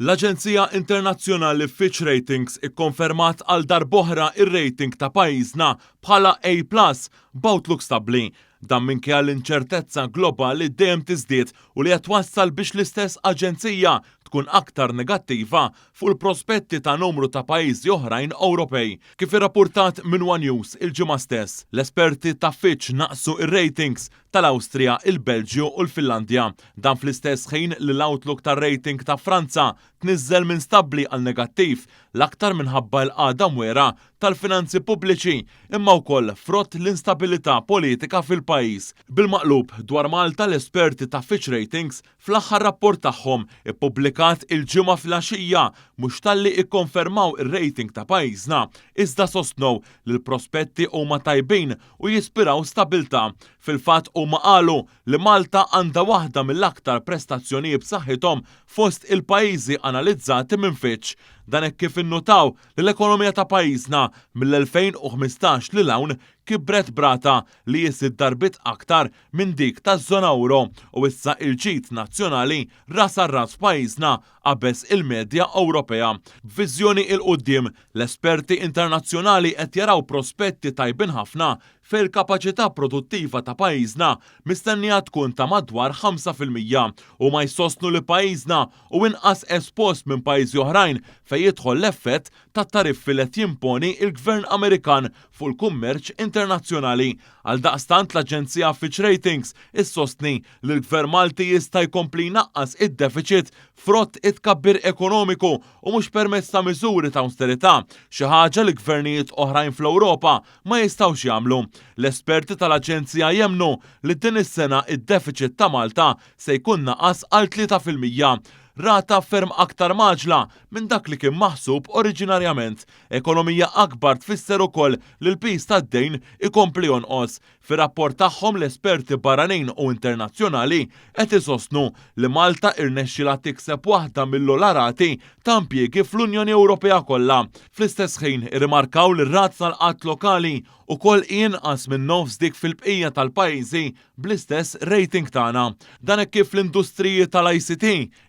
L-aġenzija internazzjonali Fitch Ratings ikkonfermat għal darb'oħra r-rating ta' pajjiżna bħala A plus b'outlook stabbli. Dan minkejja l-inċertezza globali dejjem tiżdied u li qed twassal biex l-istess aġenzija tkun aktar negattiva fuq il-prospetti ta' numru ta' pajjiżi oħrajn Ewropej. Kif irrappurtat minn one News il-Ġimgħa stess, l-esperti ta' Fitch naqqsu r-ratings tal-Awstrija, il-Belġju u l-Finlandja. Dan fl-istess ħin li l-outlook tar-rating ta' Franza tniżżel minn stabbli għal negattiv, l-aktar minħabba l-qagħda mwera tal-finanzi pubbliċi imma wkoll frott l-instabilità politika fil-pajjiż. Bil-maqlub, dwar Malta l-esperti ta' Fitch Ratings fl-aħħar rapport tagħhom ippubblikat il-Ġimgħa filgħaxija mhux talli ikkonfermaw ir-rating ta' pajjiżna iżda sostnew li l-prospetti huma tajbin u jispiraw stabilità. Fil-fatt huma qalu li Malta għandha waħda mill-aktar prestazzjonijiet b'saħħithom fost il-pajjiżi analizzati minn Fitch. Dan hekk kif innutaw li l-ekonomija ta' pajjiżna mill-2015 lil hawn kibret b'rata li hi sitt darbiet aktar minn dik taż-żona ewro u issa il-ġid nazzjonali ras għal ras f'pajjiżna qabeż il-medja Ewropea. B'viżjoni 'il quddiem, l-esperti internazzjonali qed jaraw prospetti tajbin ħafna fejn il-kapaċità produttiva ta' pajjiżna mistennija tkun ta' madwar 5%. Huma jsostnu li pajjiżna hu inqas espost minn pajjiżi oħrajn fejn jidħol l-effett tat-tariffi li qed jimponi l-Gvern Amerikan fuq il-kummerċ internazzjonali. Għaldaqstant l-aġenzija Fitch Ratings issostni li l-Gvern Malti jista' jkompli jnaqqas id-defiċit frott it-tkabbir ekonomiku u mhux permezz ta' miżuri ta' awsterità, xi ħaġa li gvernijiet oħrajn fl-Ewropa ma jistgħux jagħmlu. L-esperti tal-aġenzija jemmnu li din is-sena id-defiċit ta' Malta se jkun naqas għal 3%, rata ferm aktar mgħaġġla minn dak li kien maħsub oriġinarjament. Ekonomija akbar tfisser ukoll li l-piż tad-dejn ikompli jonqos. Fir-rapport tagħhom l-esperti barranin u internazzjonali qed isostnu li Malta irnexxilha tikseb waħda mill-ogħla rati ta' impjiegi fl-Unjoni Ewropea kollha. Fl-istess ħin irrimarkaw li r-rata tal-qgħad lokali ukoll hi inqas minn nofs dik fil-bqija tal-pajjiżi bl-istess rating tagħna. Dan hekk kif l-industriji tal-ICT,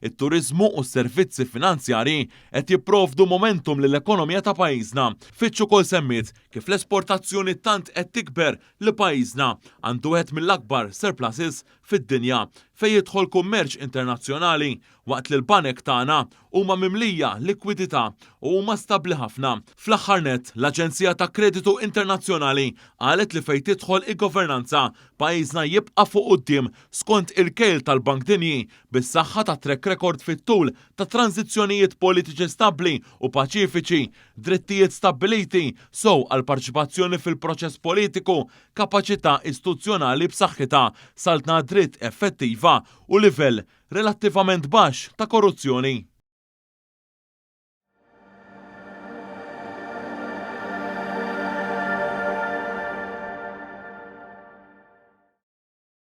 it-turiżmu u s-servizzi finanzjarji qed jipprovdu momentum lill-ekonomija ta' pajjiżna. Fitch ukoll semmiet kif l-esportazzjoni tant qed tikber li pajjiżna għandu wieħed mill-akbar surpluses fid-dinja fejn jidħol kummerċ internazzjonali waqt li l-banek tagħna huma mimlija likwidità u huma stabbli ħafna. Fl-aħħar nett, l-Aġenzija ta' Kreditu Internazzjonali qalet li fejn tidħol il-governanza, pajjiżna jibqa' fuq quddiem skont il-kejl tal-Bank Dinji bis-saħħa ta' track record fit-tul ta' tranżizzjonijiet politiċi stabbli u paċifiċi, drittijiet stabbiliti sew għall-parċipazzjoni fil-proċess politiku, kapaċità istituzzjonali b'saħħitha, saltna għad-dritt effettiva u livell relattivament baxx ta' korruzzjoni.